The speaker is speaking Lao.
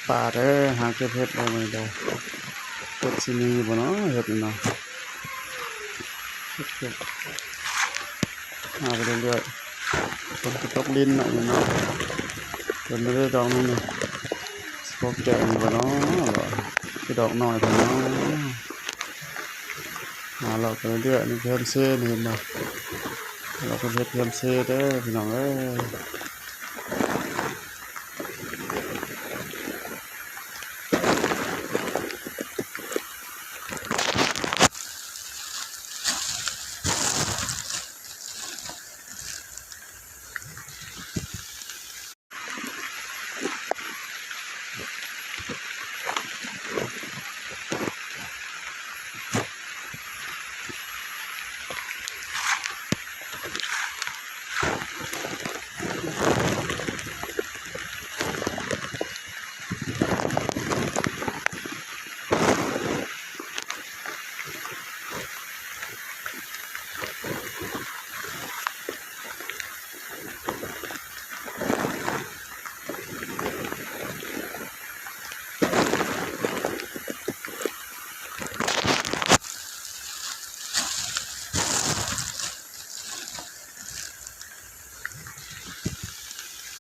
ປ່າເດີ ຫາເກັບເຫັດເດີມື້ນີ້ເດີ. ເຫັດຊິມີຢູ່ບໍ່ເນາະ ເຫັດນີ້ເນາະ. ເກັບໆ ຫາໄປເລື້ອຍໆ. ຝົນກໍຕົກລິນເນາະ ນີ້ເນາະ. ເຫັນໄດ້ດອກໜຶ່ງນີ້ ຊິພໍແກງຢູ່ບໍ່ເນາະ. ຄືດອກນ້ອຍແທ້ເນາະ. ຫາເລາະໄປເລື້ອຍໆ. ນີ້ເຮືອນເຊນີ້ ເຫັນບໍ່? ເລາະໄປເຮັດເຮືອນເຊເດີພີ່ນ້ອງເອີຍ.